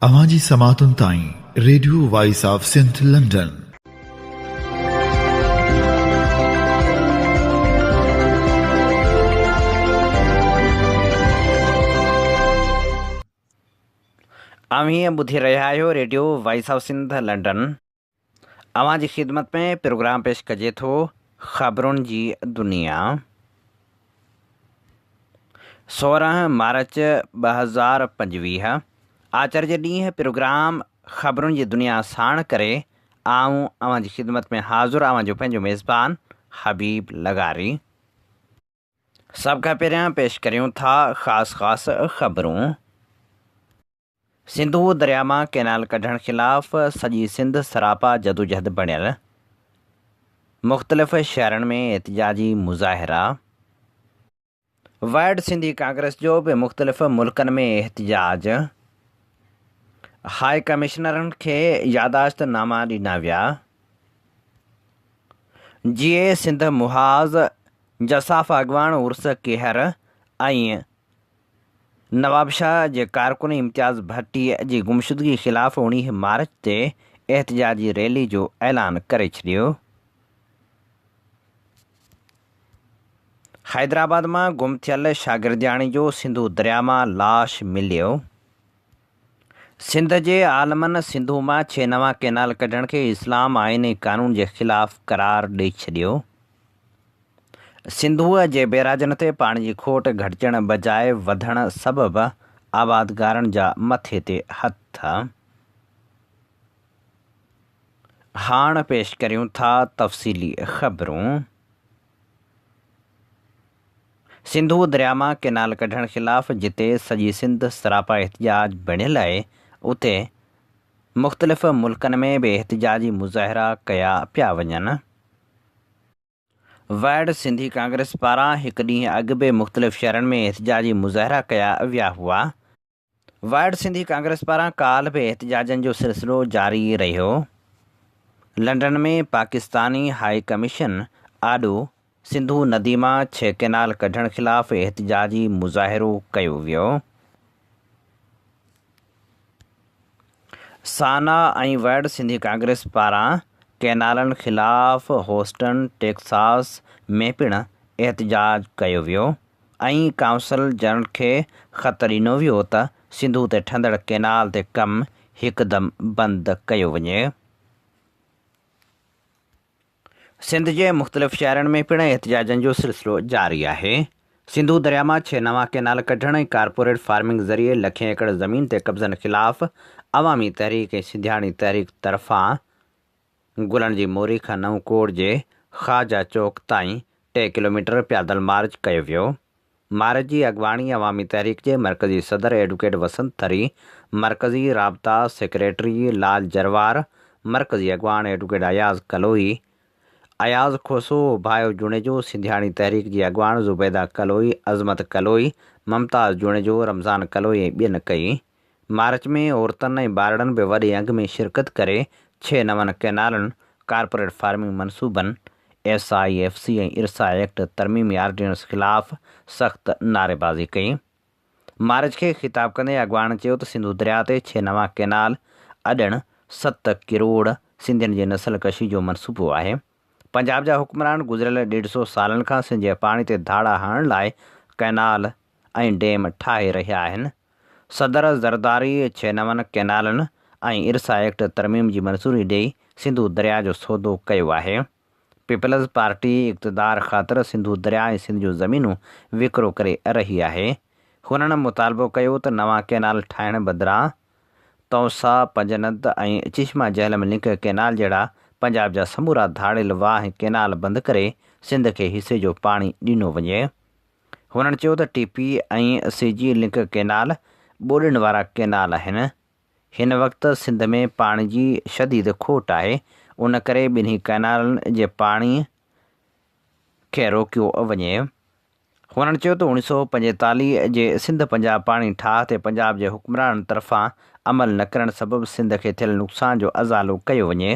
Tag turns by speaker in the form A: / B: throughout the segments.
A: اوهان جي سماعتن تائين radio voice of Sindh London.
B: اوهين ٻڌي رهيا آهيو radio voice of Sindh London. اوهان جي خدمت ۾ پروگرام پيش ڪجي ٿو خبرن جي دنيا. 16 مارچ 2025 آچر جي ڏينهن پروگرام خبرن جي دنيا ساڻ ڪري آئون اوهان جي خدمت ۾ حاضر اوهان جو پنهنجو ميزبان حبيب لغاري. سڀ کان پهريان پيش ڪريون ٿا خاص خاص خبرون. سنڌو درياء مان ڪئنال ڪڍڻ خلاف سڄي سنڌ سراپا جدوجهد بڻيل، مختلف شهرن ۾ احتجاجي مظاهرا. ورلڊ سنڌي ڪانگريس جو به مختلف ملڪن ۾ احتجاج، هاء ڪمشنرن کي ياداشت ناما ڏنا ويا. جيئي سنڌ محاذ جساف اڳواڻ عرس ڪيهر ۽ نوابشاهه جي ڪارڪن امتياز ڀٽي جي گمشدگي خلاف 19 مارچ تي احتجاجي ريلي جو اعلان ڪري ڇڏيو. حيدرآباد مان گم ٿيل شاگردياڻي جو سنڌو درياء مان لاش مليو. سنڌ جي عالمن سنڌو مان ڇهه نوان ڪئنال ڪڍڻ کي اسلام، آئين ۽ قانون جي خلاف قرار ڏئي ڇڏيو. سنڌوء جي بئراجن تي پاڻي جي کوٽ گهٽجڻ بجاء وڌڻ سبب آبادگارن جا مٿي تي هٿ. هاڻ پيش ڪريون ٿا تفصيلي خبرون. سنڌو درياء مان ڪئنال ڪڍڻ خلاف جتي سڄي سنڌ سراپا احتجاج بڻيل آهي اتي مختلف ملڪن ۾ به احتجاجي مظاهرا ڪيا پيا وڃن. ورلڊ سنڌي ڪانگريس پاران هڪ ڏينهن اڳ به مختلف شهرن ۾ احتجاجي مظاهرا ڪيا ويا هئا. ورلڊ سنڌي ڪانگريس پاران ڪالهه به احتجاجن جو سلسلو جاري رهيو. لنڊن ۾ پاڪستاني هاء ڪميشن آڏو سنڌو ندي مان ڇهه ڪئنال ڪڍڻ خلاف احتجاجي مظاهرو ڪيو ويو. سانا ۽ ورلڊ سنڌي ڪانگريس پاران ڪئنالن خلاف هوسٽن ٽيڪساس ۾ پڻ احتجاج ڪيو ويو ۽ ڪائونسل جنرل کي خط ڏنو ويو ته سنڌو تي ٺهندڙ ڪئنال تي ڪم هڪدم بند ڪيو وڃي. سنڌ جي مختلف شهرن ۾ پڻ احتجاجن جو سلسلو جاري آهي. سنڌو درياء مان ڇهه نوان ڪئنال ڪڍڻ ۽ ڪارپوريٽ فارمنگ ذريعي لکين ايڪڙ زمين تي قبضن خلاف عوامي تحريڪ ۽ سنڌياڻي تحريڪ طرفان گلن جي موري کان نئون ڪوٽ جي خواجه چوڪ تائين ٽي ڪلوميٽر پيادل مارچ ڪيو ويو. مارچ جي اڳواڻي عوامي تحريڪ جي مرڪزي صدر ايڊوڪيٽ وسنت ٿري، مرڪزي رابطا سيڪريٽري لال جروار، مرڪزي اڳواڻ ايڊوڪيٽ اياز ڪلوئي، اياز کوسو، ڀايو جوڻيجو، سنڌياڻي تحريڪ جي اڳواڻ زبيده ڪلوئي، عظمت ڪلوئي، ممتاز جوڻيجو، رمضان ڪلوئي ۽ ٻين ڪئي. مارچ ۾ عورتن ۽ ٻارڙن به وڏي انگ ۾ شرڪت ڪري ڇهه نون ڪئنالن، ڪارپوريٽ فارمنگ منصوبن، S I F C ۽ IRSA act ترميمي آرڊيننس خلاف سخت نعريبازي ڪئي. مارچ کي خطاب ڪندي اڳواڻن چيو ته سنڌو درياء تي ڇهه نوان ڪئنال اڏڻ ست ڪروڙ سنڌين جي نسل ڪشي جو منصوبو آهي. پنجاب جا حڪمران گذريل ڏيڍ سئو سالن کان سنڌ جي پاڻي تي ڌاڙا هڻڻ لاء ڪئنال ۽ ڊيم ٺاهي رهيا آهن. صدر زرداري ڇهه نون ڪئنالن ۽ ارسا ايڪٽ ترميم جي منظوري ڏئي سنڌو درياء جو سودو ڪيو آهي. پيپلز پارٽي اقتدار خاطر سنڌو درياء ۽ سنڌ جون زمينون وڪرو ڪري رهي آهي. هنن مطالبو ڪيو ته نوان ڪئنال ٺاهڻ بدران تونسا، پنجند ۽ چشما جهلم لنڪ ڪئنال جهڙا پنجاب جا سمورا ڌاڙيل واهه ۽ ڪئنال بند ڪري سنڌ کي حصي جو پاڻي ڏنو وڃي. هنن چيو ته T P ۽ C G link canal ٻوڏين وارا ڪئنال آهن، هن وقت سنڌ ۾ پاڻي جي شديد کوٽ آهي، ان ڪري ٻنهي ڪئنالن جي پاڻي کي روڪيو وڃي. هنن چيو ته 1945 جي سنڌ پنجاب پاڻي ٺاهه تي پنجاب جي حڪمرانن طرفان عمل نه ڪرڻ سبب سنڌ کي ٿيل نقصان جو ازالو ڪيو وڃي.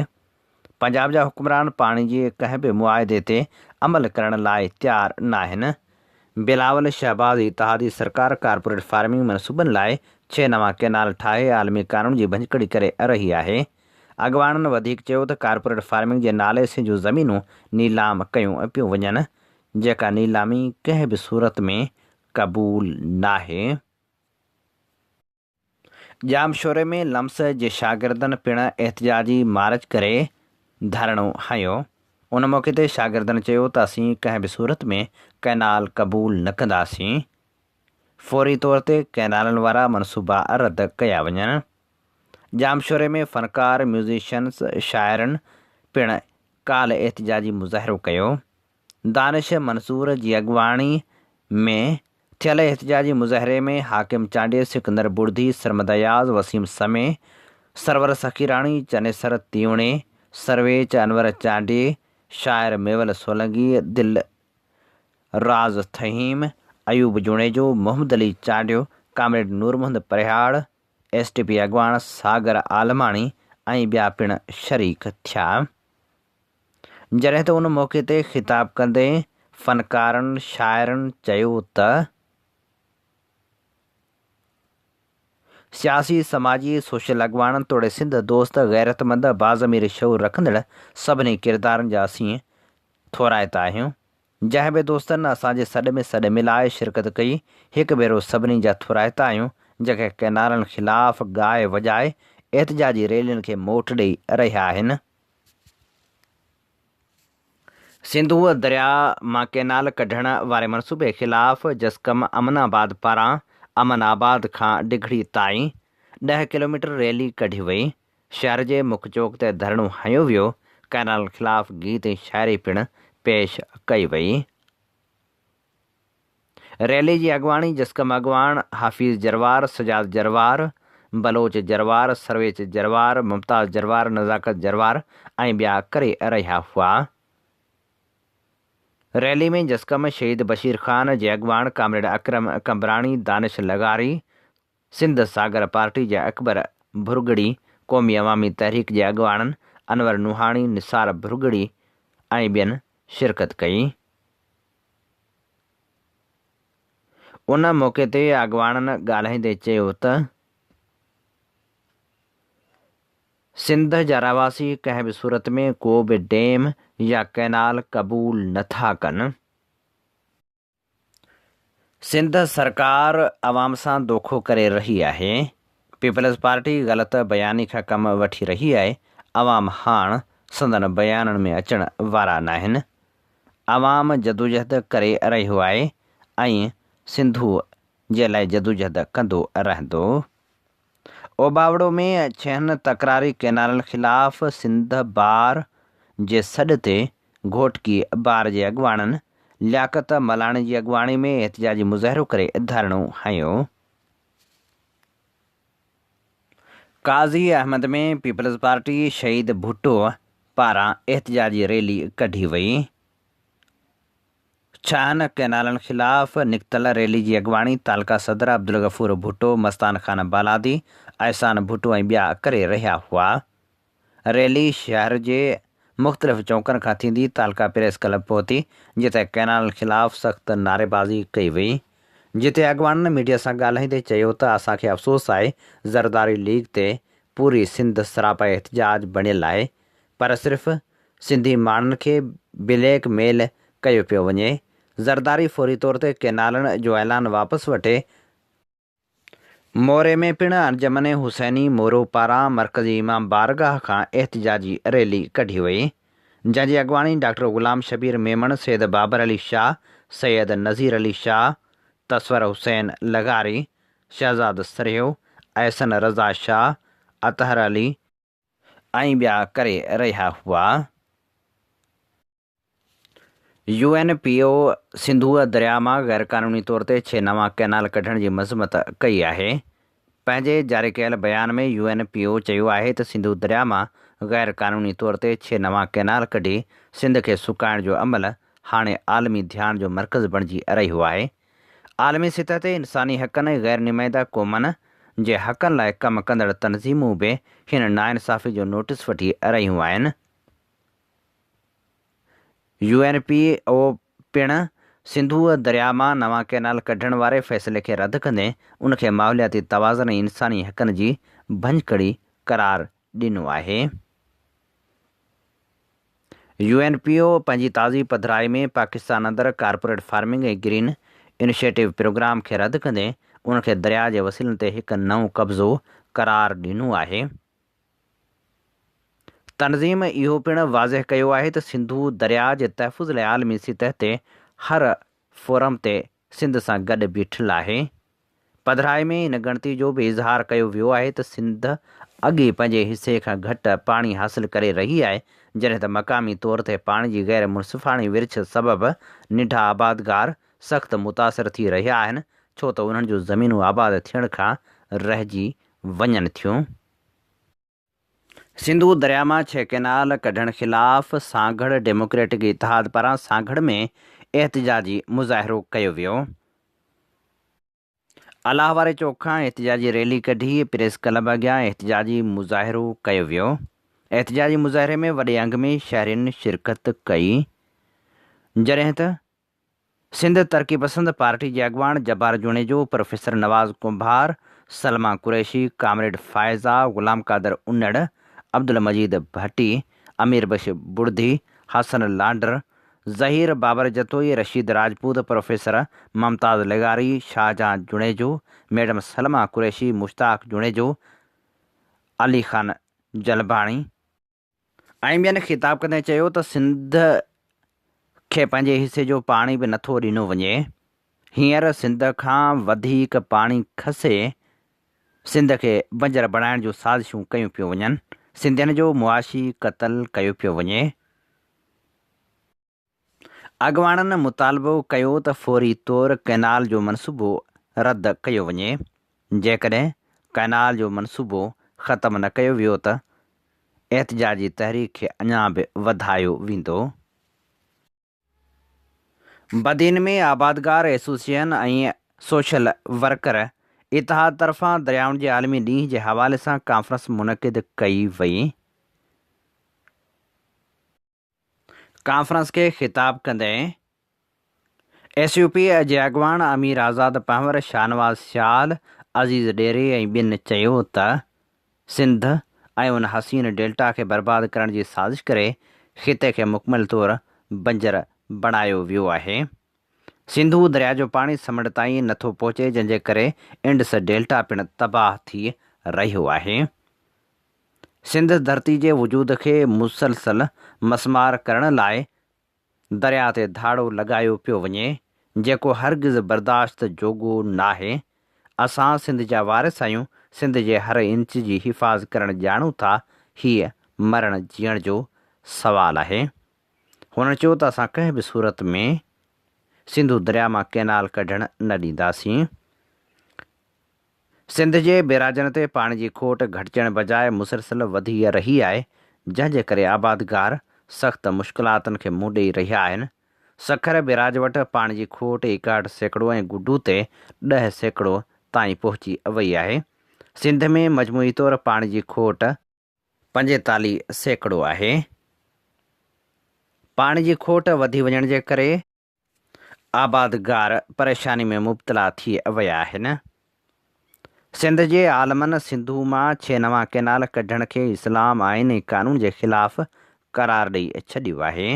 B: پنجاب جا حڪمران پاڻي جي ڪنهن به معاهدي تي عمل ڪرڻ لاء تيار ناهن. بلاول شهباز اتحادي سرڪار ڪارپوريٽ فارمنگ منصوبن لاء ڇهه نوان ڪئنال ٺاهي عالمي قانون جي ڀڃڪڙي ڪري رهي آهي. اڳواڻن وڌيڪ چيو ته ڪارپوريٽ فارمنگ جي نالي سين جون زمينون نيلام ڪيون پيون وڃن، جيڪا نيلامي ڪنهن به صورت ۾ قبول ناهي. ڄامشوري ۾ لمس جي شاگردن پڻ احتجاجي مارچ ڪري ڌرڻو هنيو. ان موقعي تي شاگردن چيو ته اسين ڪنهن به صورت ۾ ڪئنال قبول نه ڪنداسين، فوري طور تي ڪئنالن وارا منصوبا رد ڪيا وڃن. ڄامشوري ۾ فنڪار، ميوزيشنز، شاعرن پڻ ڪالهه احتجاجي مظاهرو ڪيو. دانش منصور جي اڳواڻي ۾ ٿيل احتجاجي مظاهري ۾ حاڪم چانڊيي، سڪندر بڙدي، سرمد اياز، وسيم سمي، سرور سخيراڻي، چنيسر تيوڻي، سرويچ انور چانڊيي، شاعر ميول سولنگي، دل راز Thaheem, Ayub Junejo, Muhammad Ali Chandio, comrade Noor Muhammad Parhiyar, S T P اڳواڻ ساگر عالماڻي ۽ ٻيا پڻ شريڪ ٿيا. جڏهن ته ان موقعي تي خطاب ڪندي فنڪارن شاعرن چيو ته سياسي سماجي سوشل اڳواڻن توڙي سنڌ دوست غيرتمند باضمير شعور رکندڙ سڀني ڪردارن جا اسين ٿورائتا آهيون جنهن به دوستن اسان جي سڏ ۾ سڏ ملائي شرڪت ڪئي هڪ ڀيرو سڀني جا ٿورائتا آهيون جيڪي ڪئنالن خلاف ڳائي وڄائي احتجاجي ريلين کي موٽ ڏئي رهيا آهن. سنڌوء درياء مان ڪئنال ڪڍڻ واري منصوبي خلاف جسقم امن آباد پاران امن آباد کان ڊگهڙي تائين ڏهه ڪلوميٽر ريلي ڪڍي وئي، شهر جي مک چوڪ تي ڌرڻو هنيو ويو، ڪئنالن خلاف گيت ۽ شاعري پڻ پيش ڪئي وئي. ريلي جي اڳواڻي جسقم اڳواڻ حفيظ جروار، سجاد جروار، بلوچ جروار، سرويچ جروار، ممتاز جروار، نزاڪت جروار ۽ ٻيا ڪري رهيا هئا. ريلي ۾ جسقم شهيد بشير خان جي اڳواڻ ڪامريڊ اڪرم قمبراڻي، دانش لغاري، سنڌ ساگر پارٽي جي اڪبر ڀرڳڙي، قومي عوامي تحريڪ جي اڳواڻن انور نوحاڻي، نثار ڀرڳڙي ۽ ٻين شرڪت ڪئي. ان موقعي تي اڳواڻن ڳالهائيندي چيو ته سنڌ جا رهواسي ڪنهن به صورت ۾ ڪو به ڊيم يا ڪئنال قبول نه ٿا ڪن. سنڌ سرڪار عوام سان دوکو ڪري رهي آهي، پيپلز پارٽي غلط بياني کان ڪم وٺي رهي آهي، عوام هاڻ سندن بيانن ۾ اچڻ وارا ناهن. عوام جدوجهد ڪري رهيو آهي ۽ سنڌوء جي لاء جدوجهد ڪندو رهندو. اوٻاوڙو ۾ ڇهن تڪراري ڪئنالن خلاف سنڌ بار جي سڏ تي گهوٽڪي بار جي اڳواڻن لياقت ملاڻي جي اڳواڻي ۾ احتجاجي مظاهرو ڪري ڌرڻو هنيو. قاضي احمد ۾ پيپلز پارٽي شهيد ڀٽو پاران احتجاجي ريلي ڪڍي وئي. ڇهن ڪئنالن خلاف نڪتل ريلي جي اڳواڻي تعلقه صدر عبدالغفور ڀٽو، مستان خان بالادي، احسان ڀٽو ۽ ٻيا ڪري رهيا هئا. ريلي شهر جي مختلف چونڪن کان ٿيندي تعلقه پريس ڪلب پهتي، جتي ڪئنالن خلاف سخت نعريبازي ڪئي وئي، جتي اڳواڻن ميڊيا سان ڳالهائيندي چيو ته اسان کي افسوس آهي زرداري ليگ تي پوري سنڌ سراپا احتجاج بڻيل آهي پر صرف سنڌي ماڻهن کي بليڪ ميل ڪيو پيو وڃي، زرداري فوري طور تي ڪئنالن جو اعلان واپس وٺي، موري ۾ پڻ انجمن حسيني مورو پاران مرڪزي امام بارگاهه کان احتجاجي ريلي ڪڍي وئي، جنهن جي اڳواڻي ڊاڪٽر غلام شبير ميمڻ، سيد بابر علي شاهه، سيد نذير علي شاهه، تصور حسين لغاري، شهزاد سرهيو، احسن رضا شاهه، اطهر علي ۽ ٻيا ڪري رهيا هئا. يو اين پي او سنڌوء درياء مان غيرقانوني طور تي ڇهه نوان ڪئنال ڪڍڻ جي مذمت ڪئي آهي. پنهنجي جاري ڪيل بيان ۾ يو اين پي او چيو آهي ته سنڌو درياء مان غيرقانوني طور تي ڇهه نوان ڪئنال ڪڍي سنڌ کي سڪائڻ جو عمل هاڻي عالمي ڌيان جو مرڪز بڻجي رهيو آهي. عالمي سطح تي انساني حقن ۽ غير نمائنده قومن جي حقن لاء ڪم ڪندڙ تنظيمون به هن ناانصافي جو نوٽيس وٺي رهيون آهن. يو اين پي او پڻ سنڌوء درياء مان نوان ڪئنال ڪڍڻ واري فيصلي کي رد ڪندي ان کي ماحولياتي توازن ۽ انساني حقن جي ڀڃڪڙي قرار ڏنو آهي. يو اين پي او پنهنجي تازي پڌرائي ۾ پاڪستان اندر corporate farming ۽ green initiative programme کي رد ڪندي ان کي درياء جي وسيلن تي هڪ نئون قبضو قرار ڏنو آهي. تنظيم اهو پڻ واضح ڪيو آهي ته سنڌو درياء جي تحفظ لاء عالمي سطح تي هر فورم تي سنڌ سان گڏ بيٺل آهي. پڌرائي ۾ ان ڳڻتي جو به اظهار ڪيو ويو آهي ته سنڌ اڳ ئي پنهنجي حصي کان گهٽ پاڻي حاصل ڪري رهي آهي، جڏهن ته مقامي طور تي پاڻي جي غير منصفاڻي ورڇ سبب ننڍا آبادگار سخت متاثر ٿي رهيا آهن، ڇو ته انهن جون زمينون آباد ٿيڻ کان رهجي وڃن ٿيون. سنڌو درياء مان ڇهه ڪئنال ڪڍڻ خلاف سانگهڙ ڊيموڪريٽڪ اتحاد پاران سانگهڙ ۾ احتجاجي مظاهرو ڪيو ويو. الله واري چوڪ کان احتجاجي ريلي ڪڍي پريس ڪلب اڳيان احتجاجي مظاهرو ڪيو ويو. احتجاجي مظاهري ۾ وڏي انگ ۾ شهرين شرڪت ڪئي. جڏهن ته سنڌ ترقي پسند پارٽي جي اڳواڻ جبار جوڻيجو، پروفيسر نواز ڪنڀار، سلمان قريشي، ڪامريڊ فائزه، غلام قادر انڙ، عبدالمجيد ڀٽي، امير بخش بڙدي، حسن لانڊر، ظهير بابر جتوئي، رشيد راجپوت، پروفيسر ممتاز لغاري، شاهجهان جوڻيجو، ميڊم سلميٰ قريشي، مشتاق جوڻيجو، علي خان جلباڻي ۽ ٻين خطاب ڪندي چيو ته سنڌ کي پنهنجي حصي جو پاڻي به نٿو ڏنو وڃي، هينئر سنڌ کان وڌيڪ پاڻي کسي سنڌ کي بنجر بڻائڻ جون سازشون ڪيون پيون وڃن، سنڌين جو معاشي قتل ڪيو پيو وڃي. اڳواڻن مطالبو ڪيو ته فوري طور ڪئنال جو منصوبو رد ڪيو وڃي، جيڪڏهن ڪئنال جو منصوبو ختم نه ڪيو ويو ته احتجاجي تحريڪ کي اڃا به وڌايو ويندو. بدين ۾ آبادگار ايسوسيئن ۽ سوشل ورڪر اتحاد طرفان دريائن جي عالمي ڏينهن جي حوالي سان ڪانفرنس منعقد ڪئي وئي. ڪانفرنس کي خطاب ڪندي ايس يو پي جي اڳواڻ امير آزاد پنهور، شاهنواز سيال، عزيز ڏيري ۽ ٻين چيو ته سنڌ ۽ ان حسين ڊيلٽا کي برباد ڪرڻ جي سازش ڪري خطي کي مڪمل طور بنجر بڻايو ويو آهي. سنڌو درياء جو پاڻي سمنڊ تائين نٿو پهچي جنهن جي ڪري انڊس ڊيلٽا پڻ تباهه ٿي رهيو آهي. سنڌ ڌرتي جي وجود کي مسلسل مسمار ڪرڻ لاء درياء تي ڌاڙو لڳايو پيو وڃي، جيڪو هرگز برداشت جوڳو ناهي. اسان سنڌ جا وارث آهيون، سنڌ جي هر انچ جي حفاظ ڪرڻ ڄاڻون ٿا، هيء مرڻ جيئڻ جو سوال آهي. هن چيو ته اسان ڪنهن به صورت ۾ سنڌو درياء مان ڪئنال ڪڍڻ نه ڏينداسين. سنڌ جي بيراجن تي پاڻي جي کوٽ گهٽجڻ بجاء مسلسل وڌي رهي آهي، جنهن جي ڪري آبادگار سخت مشڪلاتن کي منهن ڏئي رهيا آهن. سکر بيراج وٽ پاڻي جي کوٽ 61% ۽ گڊو تي 10% تائين پهچي وئي آهي. سنڌ ۾ مجموعي طور پاڻي جي کوٽ 45% آهي. پاڻي جي کوٽ وڌي وڃڻ جي ڪري آبادگار پريشاني ۾ مبتلا ٿي ويا آهن. سنڌ جي عالمن سنڌو مان ڇهه نوان ڪئنال ڪڍڻ کي اسلام، آئين ۽ قانون جي خلاف قرار ڏئي ڇڏيو آهي.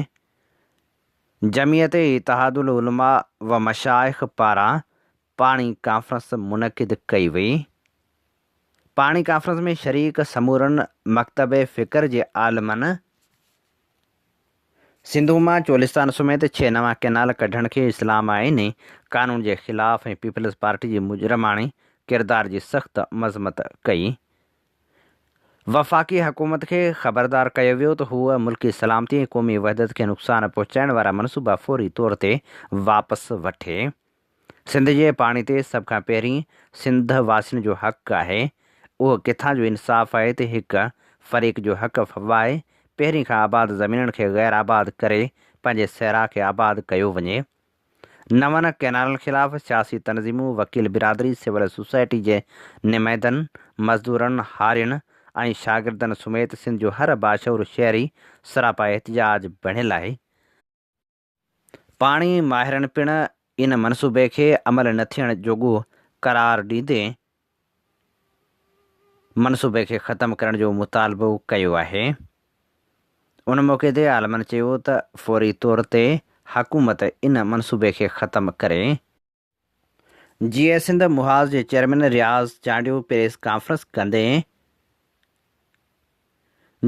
B: جمعيت اتحاد العلماء و مشائخ پاران پاڻي ڪانفرنس منعقد ڪئي وئي. پاڻي ڪانفرنس ۾ شريڪ سمورن مڪتب فڪر جي عالمن، سنڌو مان چولستان سميت ڇهه نوان ڪئنال ڪڍڻ کي اسلام آئيني قانون جي خلاف ۽ پيپلز پارٽي جي مجرماڻي ڪردار جي سخت مذمت ڪئي. وفاقي حڪومت کي خبردار ڪيو ويو ته هوء ملڪي سلامتي ۽ قومي وحدت کي نقصان پهچائڻ وارا منصوبا فوري طور تي واپس وٺي. سنڌ جي پاڻي تي سڀ کان پهرين سنڌ واسين جو حق آهي، اهو ڪٿان جو انصاف آهي ته هڪ فريق جو حق ڦٻائي پهرين کان آباد زمينن کي غير آباد ڪري پنهنجي صحرا کي آباد ڪيو وڃي. نون ڪئنالن خلاف سياسي تنظيمون، وڪيل برادري، سول سوسائٽي جي نمائندن، مزدورن، هارين ۽ شاگردن سميت سنڌ جو هر باشعور شهري سراپا احتجاج بڻيل آهي. پاڻي ماهرن پڻ ان منصوبي کي عمل نه ٿيڻ جوڳو قرار ڏيندي منصوبي کي ختم ڪرڻ جو مطالبو ڪيو آهي. ان موقعي تي عالمن چيو ته فوري طور تي حڪومت ان منصوبي کي ختم ڪري. جيئي سنڌ محاذ جي chairman Riaz Chandio press conference ڪندي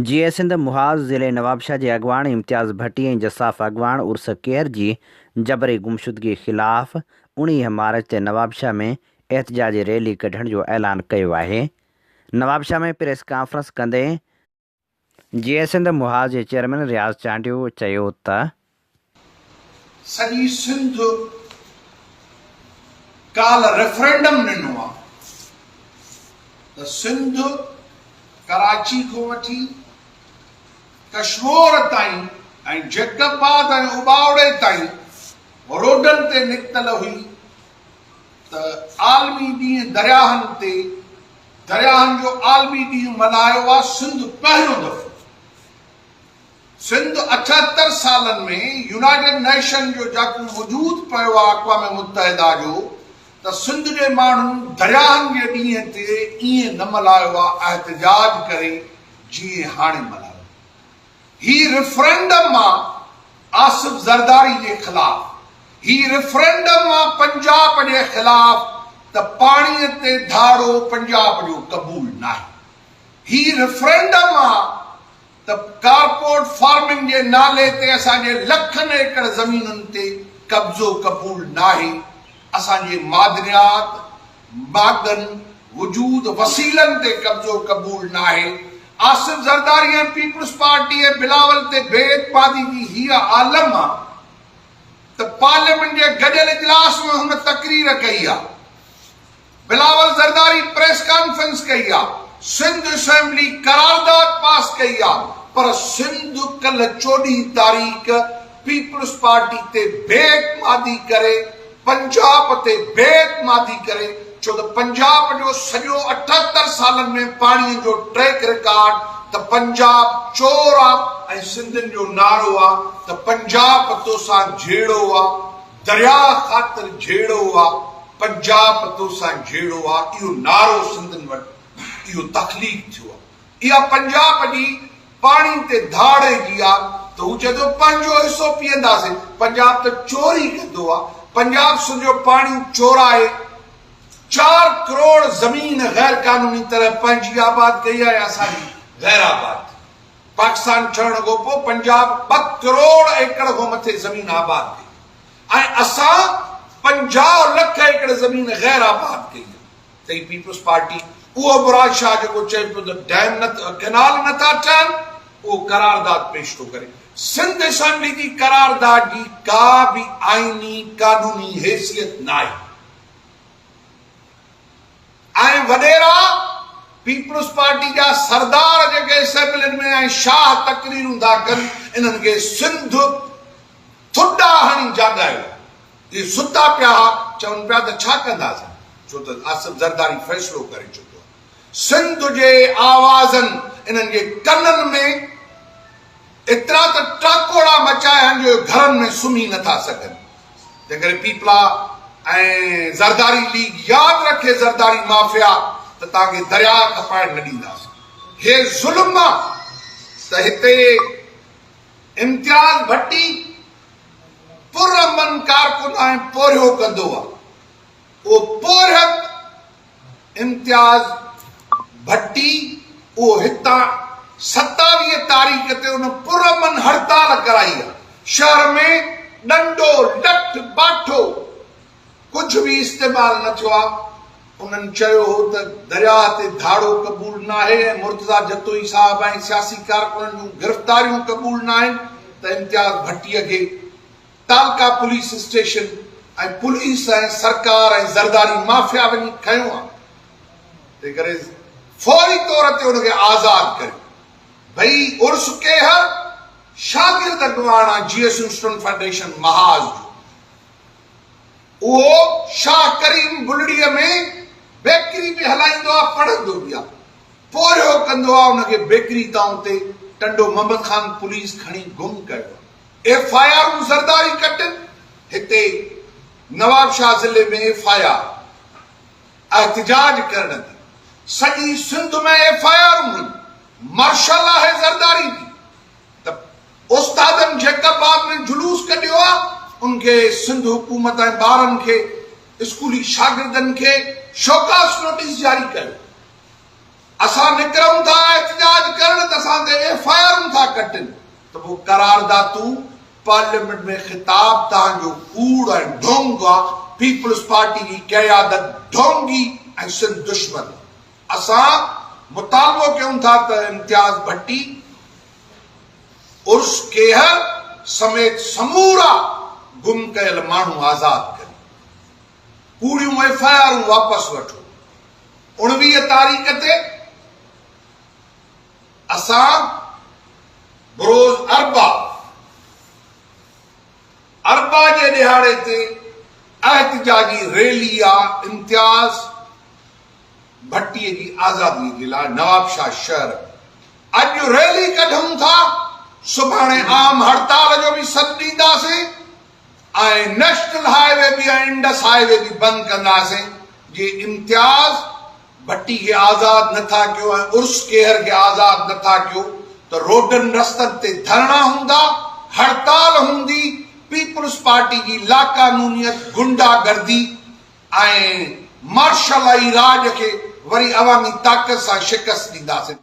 B: جيئي سنڌ محاذ ضلعي نوابشاهه جي اڳواڻ امتياز ڀٽي ۽ جساف اڳواڻ عرس ڪيهر جي جبري گمشدگي خلاف 19 مارچ تي نوابشاهه ۾ احتجاجي ريلي ڪڍڻ جو اعلان ڪيو آهي. نوابشاهه ۾ پريس ڪانفرنس ڪندي جيئي سنڌ محاذ جي چيئرمين رياض چانڊيو چيو ته.
C: سڄي سنڌ ڪالهه ريفرنڊم ڏنو آ ته سنڌ ڪراچي کان وٺي ڪشمور تائين ۽ جيڪب آباد ۽ اٻاوڙي تائين روڊن تي نڪتل هئي ته عالمي ڏينهن درياهن تي درياهن جو عالمي ڏينهن ملهايو آ سنڌ پهريون دفعو سنڌ 78 سالن ۾ يونائيٽيڊ نيشن جو جاڪو وجود پيو آ اقوام متحده جو ته سنڌ جي ماڻهن درياهن جي ڏينهن تي ائين نه ملهايو آ احتجاج ڪري جيئن هاڻي ملهايو هي ريفرنڊم آ آصف زرداري جي خلاف هي ريفرنڊم آ پنجاب جي خلاف ته پاڻي تي ڌاڙو پنجاب جو قبول ناهي هي ريفرنڊم آ ته ڪارپورٽ فارمنگ جي نالي تي اسان جي لکن ايڪڙ زمينن تي قبضو قبول ناهي، اسان جي معدنيات، ماڳن، وجود، وسيلن تي قبضو قبول ناهي، آصف زرداري ۽ پيپلز پارٽي ۽ بلاول تي بي اعتمادي جي هيء عالم آ ته پارليامينٽ جي گڏيل اجلاس ۾ هن تقرير ڪئي آ. بلاول زرداري پريس ڪانفرنس ڪئي آ، سنڌ اسيمبلي قرارداد پاس ڪئي آ پر سنڌ ڪلهه 14 تاريخ پيپلز پارٽي تي بي اعتمادي ڪري پنجاب تي بي اعتمادي ڪري ڇو ته پنجاب جو سڄو 78 سالن ۾ پاڻي جو ٽريڪ رڪارڊ ته پنجاب چور آ ۽ سنڌين جو نعرو آ ته پنجاب توسان جهيڙو آ درياء خاطر جهيڙو آ پنجاب توسان جهيڙو آ اهو نعرو سنڌين وٽ اهو تخليق ٿيو آ اها پنجاب جي پاڻي تي ڌاڙي جي آ ته هو چئي ٿو پنهنجو حصو پيئنداسين پنجاب ته چوري ڪندو آ پنجاب سڄو پاڻي چورائي 4 ڪروڙ زمين غير قانوني طرح پنهنجي آباد ڪئي آ ۽ اسان جي غير آباد ٿي. پاڪستان ٺهڻ کان پوء پنجاب 2 ڪروڙ ايڪڙ کان مٿي زمين آباد ڪئي ۽ اسان 50 لک ايڪڙ زمين غير آباد ڪئي آهي ته هي پيپلز پارٽي اهو مراد شاهه جيڪو چئي پيو ته ڊيم نه ڪئنال نه ٿا ٺهن اهو قرارداد پيش ٿو ڪري. سنڌ اسيمبلي جي قرارداد جي ڪا به آئيني قانوني حيثيت ناهي. ۽ وڏيرا، پيپلز پارٽي جا سردار جيڪي اسيمبلين ۾ ۽ شاهه تقريرون ٿا ڪن انهن کي سنڌ ٿڏا هڻي جاڳايو. اهي ستا پيا ها، چون پيا ته ڇا ڪنداسين، ڇو ته آصف زرداري فيصلو ڪري چڪو آهي. سنڌ جي آوازن انهن جي ڪنن ۾ ايترا ته ٽاڪوڙا مچايا آهن جو اهي گهرن ۾ سمهي نٿا سگهن. تنهنڪري پيپلا ۽ زرداري ليگ ياد رکي زرداري مافيا ته توهان کي درياء کپائڻ نه ڏينداسين. هي ظلم آ ته هتي امتياز ڀٽي پرامن ڪارڪن ۽ پورهيو ڪندو آ. اهو پورهيت امتياز ڀٽي اهو هتان 27 تاريخ تي ان پرامن هڙتال ڪرائي آ. شهر ۾ ڏنڊو، لٺ، باٺو ڪجهه به استعمال نه ٿيو آ. انهن چيو هو ته درياهه تي ڌاڙو قبول ناهي ۽ مرتضيٰ جتوئي صاحب ۽ سياسي ڪارڪنن جون گرفتاريون قبول ناهن ته امتياز ڀٽي کي تعلقه پوليس اسٽيشن ۽ پوليس ۽ سرڪار ۽ زرداري مافيا وڃي کنيو آ تنهن ڪري فوري طور تي ان کي آزاد ڪريو ڀئي عرس ڪيهر شاگرد اڳواڻ آ جي ايس اسٽوڊنٽ فيڊريشن محاذ جو اهو شاهه ڪريم بلڙي ۾ بيڪري به هلائيندو آ پڙهندو به آ پورهيو ڪندو آ ان کي بيڪري تان اتي ٽنڊو محمد خان پوليس کڻي گم ڪيو آ. ايف I آرون زرداري ڪٽن، هتي نوابشاهه ضلعي ۾ ايف I R احتجاج ڪرڻ تي سڄي سنڌ ۾ ايف I آرون هيون، مارشل آهي زرداري جي ته استادن جيڪب آباد ۾ جلوس ڪڍيو آ ان کي سنڌ حڪومت ۽ ٻارن کي اسڪولي شاگردن کي شوڪاز نوٽيس جاري ڪيو. اسان نڪرون ٿا احتجاج ڪرڻ ته اسان تي ايف I آرون ٿا ڪٽن ته پوء قراردادون پارليامينٽ ۾ خطاب توهان جو ڪوڙ ۽ ڍونگ آ، پيپلز پارٽي جي قيادت ڍونگي ۽ سنڌ دشمن. اسان مطالبو ڪيون ٿا ته امتياز ڀٽي، عرس ڪيهر سميت سمورا گم ڪيل ماڻهو آزاد ڪريو، ڪوڙيون ايف I آرون واپس وٺو. 19 تاريخ تي اسان بروز اربع، اربع جي ڏهاڙي تي احتجاجي ريلي آ امتياز ڀٽي جي آزادي جي لاء نوابشاهه شهر ۾ اڄ ريلي ڪڍون ٿا، سڀاڻي عام هڙتال جو به سڏ ڏينداسين. ۽ نيشنل هاء وي به ۽ انڊس هاء وي به بند ڪنداسين جي امتياز ڀٽي کي آزاد نه ٿا ڪيو ۽ عرس ڪيهر کي آزاد نه ٿا ڪيو ته روڊن رستن تي ڌرڻا هوندا هڙتال هوندي پيپلز پارٽي جي لاقانونيت گنڊا گردي ۽ مارشلائي راڄ کي وري عوامي طاقت سان شڪست ڏينداسين.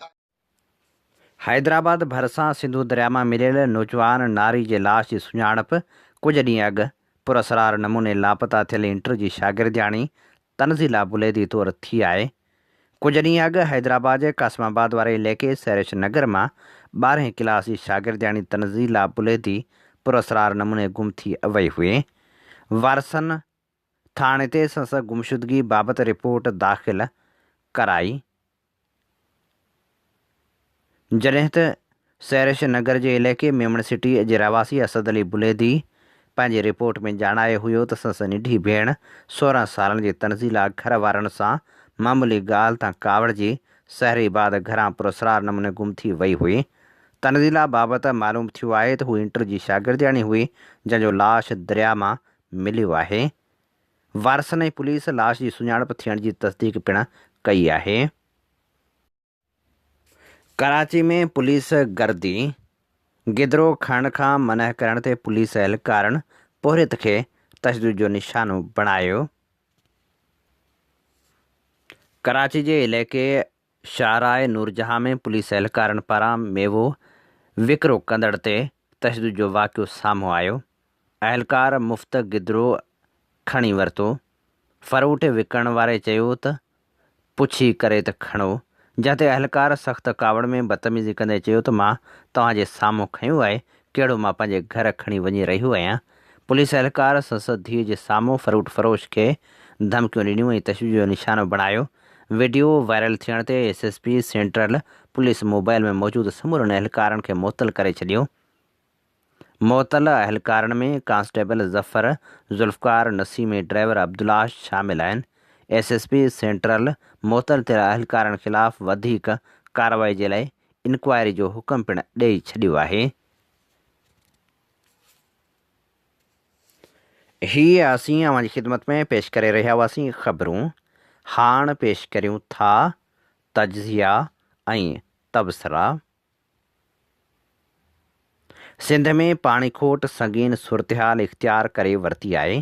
B: حيدرآباد ڀرسان سنڌو درياء مان مليل نوجوان ناري جي لاش جي سڃاڻپ ڪجهه ڏينهن اڳ پراسرار نموني لاپتا ٿيل انٽر جي شاگردياڻي تنزيلا بليدي طور ٿي آهي. ڪجهه ڏينهن اڳ حيدرآباد جي قاسم آباد واري علائقي سحرش نگر مان ٻارهين ڪلاس جي شاگردياڻي تنزيلا بليدي پراسرار نموني گم ٿي وئي هئي. وارثن ٿاڻي تي سندس گمشدگي بابت رپورٽ داخل ڪرائي. جڏهن ته سحرش نگر جي علائقي ميمڻ سٽي جي رهواسي اسد علي بليدي پنهنجي رپورٽ ۾ ڄاڻايو هيو ته سندس ننڍي ڀيڻ 16 سالن جي تنزيلا گهر وارن سان معمولي ڳالهه تان ڪاوڙجي سحري بعد گهران پراسرار نموني گم ٿي وئي هئي. تنزيلا بابت معلوم ٿيو آهي ته هو انٽر جي شاگردياڻي هئي جنهن جو لاش درياء مان مليو آهي. وارثن ۽ پوليس لاش جي سڃاڻپ ٿيڻ جي تصديق پڻ ڪئي آهي. ڪراچي ۾ پوليس گردي، گدرو کڻڻ کان منع ڪرڻ تي پوليس اهلڪارن پورهيت کي تشدد جو نشانو بڻايو. ڪراچي جي علائقي شاهراهه نورجهان ۾ پوليس اهلڪارن پاران ميوو وڪرو ڪندڙ تي تشدد جو واقعو سامهون آيو، اهلڪار مفت گدرو کڻي ورتو، فروٽ وڪڻڻ واري چيو ته پڇي ڪري ته کڻو، جنهن تي اهلڪار سخت ڪاوڙ ۾ بدتميزي ڪندي چيو ته مان توهان جي سامهون کنيو آهي، ڪهڙو مان پنهنجي گهر کڻي وڃي رهيو آهيان، پوليس اهلڪار سندس ڌيء جي سامهون فروٽ فروش کي ڌمڪيون ڏنيون ۽ تشدد جو نشانو بڻايو، وڊيو وائرل ٿيڻ تي S S P central police mobile ۾ موجود سمورن اهلڪارن کي معطل ڪري ڇڏيو. معطل اهلڪارن ۾ ڪانسٽيبل ظفر، ذوالفقار، نسيم ۽ ڊرائيور عبدالله شامل آهن. ايس ايس پي سينٽرل معطل ٿيل اهلڪارن خلاف وڌيڪ ڪارروائي جي لاء انڪوائري جو حڪم پڻ ڏئي ڇڏيو آهي. هي اسين اوهان جي خدمت ۾ پيش ڪري رهيا هئاسين خبرون، هاڻ پيش ڪريون ٿا تجزيا ۽ تبصرا. سنڌ ۾ پاڻي کوٽ سنگين صورتحال اختيار ڪري ورتي آهي.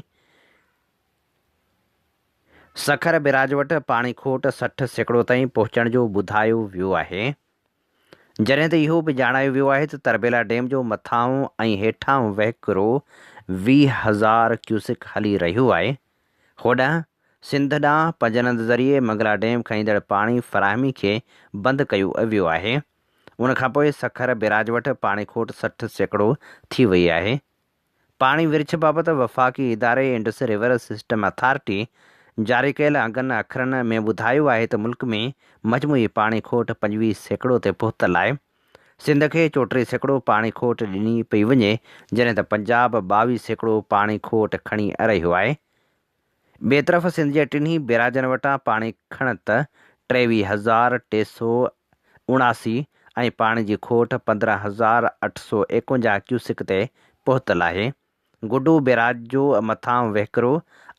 B: سکر بئراج وٽ پاڻي کوٽ 60% تائين پهچڻ جو ٻڌايو ويو آهي. جڏهن ته اهو به ڄاڻايو ويو آهي ته تربيلا ڊيم جو مٿانهون ۽ هيٺانهون وهڪرو 20,000 ڪيوسڪ هلي رهيو آهي. هوڏانهن سنڌ ڏانهن پنجند ذريعي منگلا ڊيم کان ايندڙ پاڻي فراهمي کي بند ڪيو ويو آهي. ان کانپوء سکر بئراج وٽ پاڻي کوٽ 60% ٿي وئي آهي. پاڻي ورڇ بابت وفاقي اداري انڊس ريور سسٽم اٿارٽي جاري ڪيل انگن اکرن ۾ ٻڌايو آهي ته ملڪ ۾ مجموعي پاڻي کوٽ 25% تي پهتل آهي. سنڌ کي 34% پاڻي کوٽ ڏني پئي وڃي جڏهن ته پنجاب 22% پاڻي کوٽ کڻي رهيو آهي. ٻئي طرف سنڌ جي ٽنهي بئراجن وٽان پاڻي کڻت 23,379 ۽ پاڻي جي کوٽ 15,851 ڪيوسڪ تي پهتل آهي. گڊو بيراج جو مٿانهون وهڪرو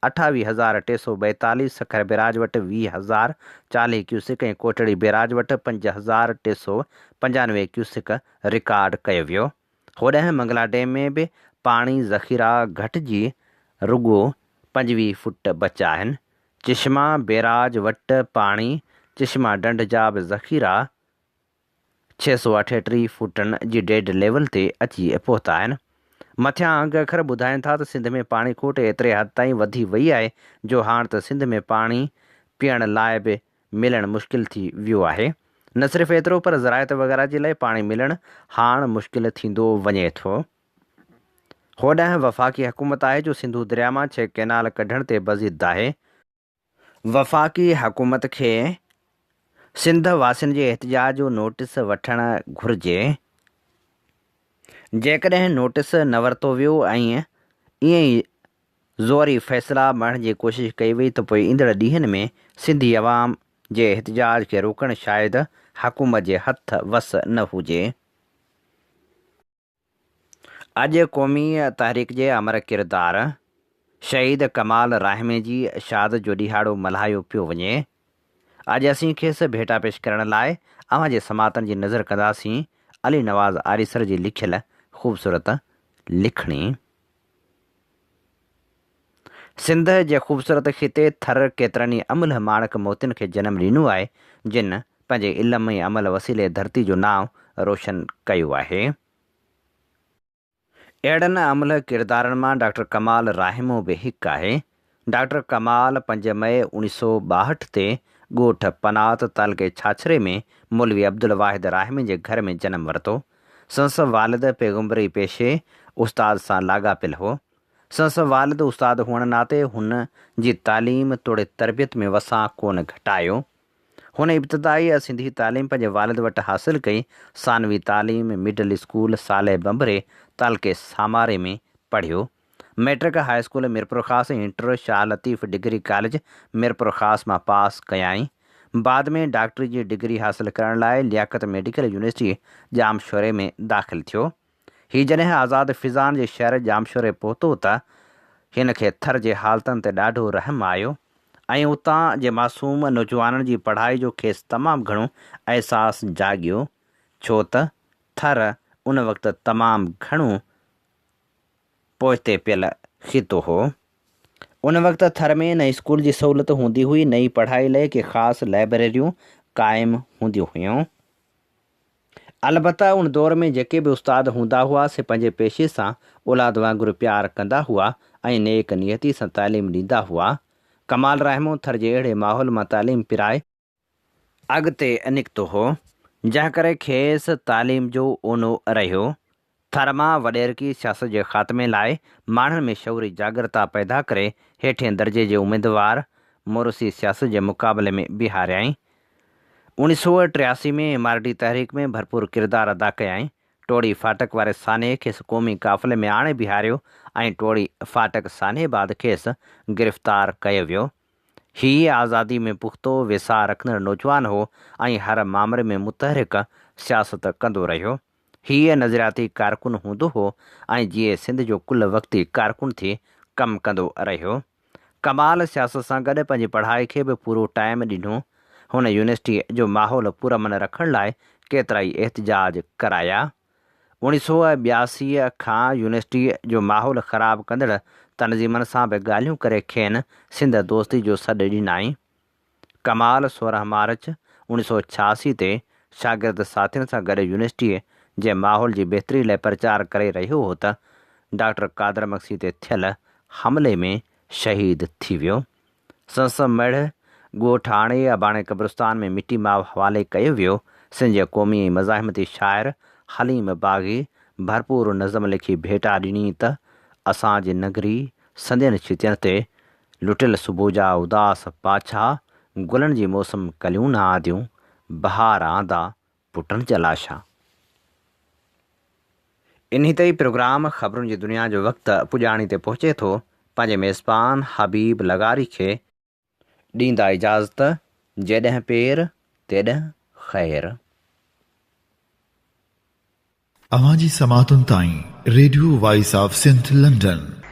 B: 28342، سکر بيراج وٽ 20040 ڪيوسڪ ۽ ڪوٽڙي بيراج وٽ 5395 ڪيوسڪ رڪارڊ ڪيو ويو. هوڏانهن منگلا ڊيم ۾ به پاڻي ذخيرا گهٽجي رڳو 25 فوٽ بچيا آهن. چشما بيراج وٽ پاڻي، چشما ڍنڍ جا به ذخيرا 638 فوٽن جي ڊيڊ ليول تي اچي پهتا آهن. مٿيان انگ اکر ٻڌائين ٿا ته سنڌ ۾ پاڻي کوٽ ايتري حد تائين وڌي وئي آهي جو هاڻ ته سنڌ ۾ پاڻي پيئڻ لاء به ملڻ مشڪل ٿي ويو آهي. نه صرف ايترو پر زراعت وغيره جي لاء پاڻي ملڻ هاڻ مشڪل ٿيندو وڃي ٿو. هوڏانهن وفاقي حڪومت آهي جو سنڌو درياء مان ڇهه ڪئنال ڪڍڻ تي بضد آهي. وفاقي حڪومت کي سنڌ واسين جي احتجاج جو نوٽيس وٺڻ گهرجي، جيڪڏهن نوٽيس نه ورتو ويو ۽ ائين ئي زوري فيصلا مڙهڻ جي ڪوشش ڪئي وئي ته پوء ايندڙ ڏينهن ۾ سنڌي عوام جي احتجاج کي روڪڻ شايد حڪومت جي هٿ وس نه هجي. اڄ قومي تحريڪ جي امر ڪردار شهيد ڪمال راهمي جي شهادت جو ڏهاڙو ملهايو پيو وڃي. اڄ اسين کيس ڀيٽا پيش ڪرڻ لاء اوهان جي سماعتن جي نظر ڪنداسين علي نواز آريسر جي لکيل خوبصورت لکڻي. سنڌ جي خوبصورت خطي ٿر ڪيترن ئي املهه ماڻڪ موتين کي جنم ڏنو آهي، جن پنهنجي علم ۽ عمل وسيلي ڌرتي جو نانء روشن ڪيو آهي. اهڙن املهه ڪردارن مان ڊاڪٽر ڪمال راهمو به هڪ آهي. ڊاڪٽر ڪمال پنج مئي اوڻيهه سو ٻاهٺ تي ڳوٺ پنات تعلقي ڇاڇري ۾ مولوي عبدالواحد راهمي جي گهر ۾ جنم ورتو. سندس والد پيغمبري پيشي استاد سان لاڳاپيل هو. سندس والد استاد هئڻ ناتي هن جي تعليم توڙي تربيت ۾ وسان ڪونه گهٽايو. هن ابتدائي سنڌي تعليم پنهنجي والد وٽ حاصل ڪئي. ثانوي تعليم مڊل اسڪول صالح ڀنڀري تعلقي ساماري ۾ پڙهيو. Matric high school Mirpurkhas ۽ inter Shah Latif degree college Mirpurkhas مان پاس ڪيائين. بعد ۾ ڊاڪٽري جي ڊگري حاصل ڪرڻ لاء لياقت ميڊيڪل يونيورسٽي ڄامشوري ۾ داخل ٿيو. هي جڏهن آزاد فضائن جي شهر ڄامشوري پهتو ته هن کي ٿر جي حالتن تي ڏاڍو رحم آيو ۽ اتان جي معصوم نوجوانن جي پڙهائي جو کيس تمام گهڻو احساس جاڳيو ڇو ته ٿر ان وقت تمام گهڻو پوئتي پيل خطو هو. ان وقت ٿر ۾ نه اسڪول جي سهولت هوندي هئي نه ئي پڙهائي لئه ڪي خاص لئبريريون قائم هونديون هيون. البته ان دور ۾ جيڪي به استاد هوندا هئا سي پنهنجي پيشي سان اولاد وانگر پيار ڪندا هئا ۽ نيڪ نيتي سان تعليم ڏيندا هئا. ڪمال راهمون ٿر جي اهڙي ماحول مان تعليم پرائي، اڳتي نڪتو هو، جنهن ڪري کيس تعليم جو اونو رهيو. ٿر مان وڏيرڪي سياست جي خاتمي لاء ماڻهن ۾ شعوري جاڳرتا پيدا ڪري هيٺين درجي جي اميدوار موروثي سياست جي مقابلي ۾ بيهاريائين. اوڻيهه سو 83 ۾ ايم آر ڊي تحريڪ ۾ ڀرپور ڪردار ادا ڪيائين. ٽوڙي ڦاٽڪ واري سانحي کيس قومي قافلي ۾ آڻي بيهاريو ۽ ٽوڙي ڦاٽڪ سانحي بعد کيس گرفتار ڪيو ويو. هي آزادي ۾ پختو ويساهه رکندڙ نوجوان هو ۽ هر مامري ۾ متحرڪ سياست ڪندو رهيو. هيء نظرياتي ڪارڪن هوندو هو ۽ جيئي سنڌ جو ڪل وقتي ڪارڪن ٿي ڪم ڪندو رهيو. ڪمال سياست سان گڏ پنهنجي پڙهائي کي به پورو ٽائيم ڏنو. هن يونيورسٽيء جو ماحول پرامن رکڻ لاء ڪيترائي احتجاج ڪرايا. اوڻيهه سو 82 کان يونيورسٽيء جو ماحول خراب ڪندڙ تنظيمن سان به ڳالهيون ڪري کين سنڌ دوستي جو سڏ ڏنائين. ڪمال 16 مارچ اوڻيهه سو 86 تي شاگرد ساٿين سان گڏ يونيورسٽيء جي ماحول جي بهتري لاء پرچار ڪري رهيو هو ته ڊاڪٽر قادر مگسي تي ٿيل حملي ۾ شهيد ٿي ويو. سندس مڙهه ڳوٺ آڻي اباڻي قبرستان ۾ مٽي ماء حوالي ڪيو ويو. سنڌ جي قومي ۽ مزاحمتي شاعر حليم باغي ڀرپور نظم لکي ڀيٽا ڏني ته اسان جي نگري سندين ڇتين تي لٽيل صبح جا اداس پاڇا، گلن جي موسم ڪليون نه آنديون، بهار آندا پٽن جا لاشا. انهي تي ئي پروگرام خبرن جي دنيا جو وقت پڄاڻي تي پهچي ٿو، پنهنجي ميزبان حبيب لغاري کي ڏيندا اجازت، جيڏهن پير تيڏهن خير.
A: اوهان جي سماعتن تائين radio voice of Sindh London.